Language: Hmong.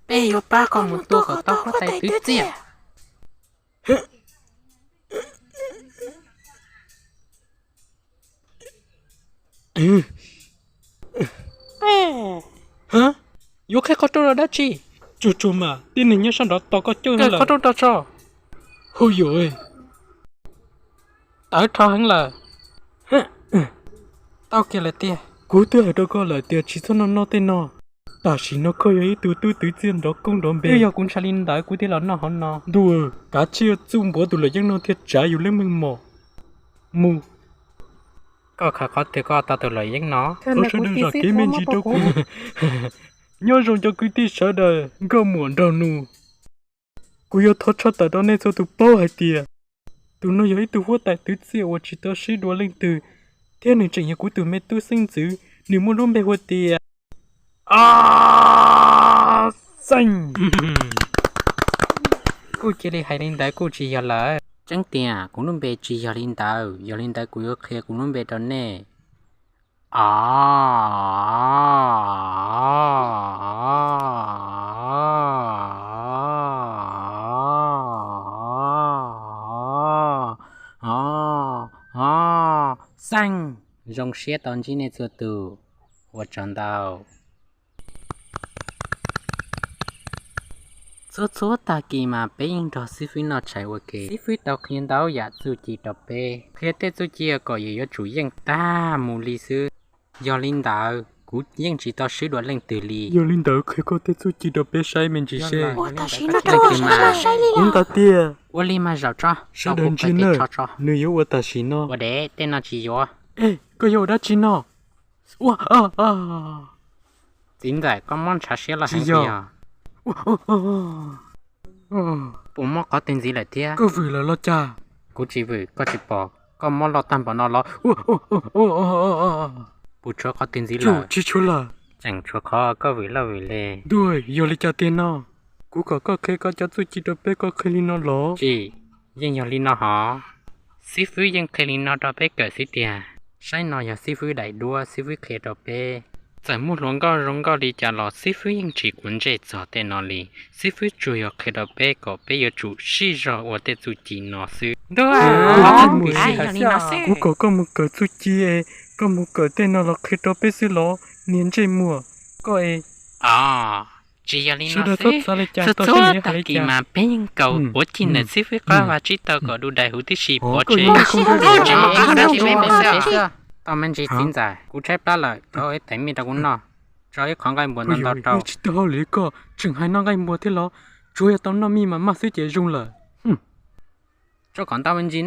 Peb yuav pab koj mus tua kom tau huab tais twv txiaj. Yuav qhia qhov rooj rau dab tsi? Tsuag tsuag mas, tib neeg nyob sab nrov tos koj coj qhov rooj rau tso. Hu yuam, tawv rho heev lawm. Tau kiag lawm tiag. Kuv twb hais rau koj lawm tias tsis txhob noj noj tej no. Tam sim no koj yog ib tug tub twv txiaj nrov koob nrov npe. Twb yog kuv ntshai li ntawd kuv thiaj los noj hauv no. Ntuj, kav tsij txuj npuav tus luam yeeb no thiaj tsav yus lub meej mom mus. Koj khaws qhov twg koj tau tus luam yeeb no? Thov sawv daws zam kev me ntsis rau kuv. Nyob zoo cov kwv tij sawv daws, nkauj muam nraug nus. Kuv yuav thov tshaj tawm rau nej txhua tus paub hais tias tus no yog ib tug huab tais twv txiaj uas tsis tau sib dua leej twg, thiab nws tseem yog kuv tus me tub xeeb ntxwv, nws muaj lub npe hu tias Xeej. Kuj cia li hais li ntawd kuj tsis yog lawm. Tseeb tiag, kuv lub npe tsis yog li ntawd, yog li ntawd kuv yuav qhia kuv lub npe rau nej. Xeej, zoo siab tau ntsib nej txhua tus, ua tsaug ntau. Txhua txhua tag kis mas peb yeej nrog xib fwb noj tshais ua ke. Xib fwb tau qhia ntau yam txuj ci rau peb, qhia tej txuj ci kom yus yuav tsum yeej tag mus li xwb. Yog li ntawd kuv yeej tsis tau swb dua leej twg li. Yog li ntawd qhia koj tej txuj ci rau peb saib me ntsis seb. Ua tam sim no rau kuv saib li os. Kuv ntaus tiag. Ua li mas zaum tso. Sawv daws ntsia nawb, nws yuav ua tam sim no. Ua dev, tej no tsis yuav. Ej, koj yuav ua dab tsi no? Ua, txiv ntxawm, koj mob ntshav siab los heev tiag. Puas mob qhov twg ntxiv lawm thiab? Koj vwm lawm los cas? Kuv tsis vwm, koj tsis pom koj mob loj tag npaum no los? Puas tshuav qhov twg ntxiv lawm? Tsis tshuav lawm. Tseem tshuav qhov koj vwm loj vwm le. Ntuj, yog li cas tiag no? Kuv kom koj qhia koj cov txuj ci rau peb, koj qhia li no los? Tsis, yeej yog li no hov. Xib fwb yeej qhia li no rau peb kawm xwb tiag. Saib no yog xib fwb daim duab xib fwb qhia rau peb. Txawm muaj hluas nkauj zoo nkauj li cas los xib fwb yeej tsis quav ntsej txog tej no li. Xib fwb tsuas yog qhia rau peb kom peb yuav tsum sib zog ua tej txuj ci no xwb. Ntuj, kuv kom koj mus kawm txuj ci es koj mus kawm tej no los qhia rau peb xwb los, niag ntsej muag koj es. Tsis yog li no xwb, txhua txhua tag kis mas peb yeej kaus quav ci ntawm xib fwb qab vaj tsib taug kom du dais huv tib si pov tseg. Tau me ntsis txiv ntxawm, kuv tshaib plab lawm, thov ib teev mij rau kuv noj, tso ib qho nqaij npua ntau ntau rau. Tsis tau hauj lwm koj tseem hais noj nqaij npua thiab los? Tsuas yog tau noj mij mas maj xwb ces zoo lawm. Tso kom ntau me ntsis.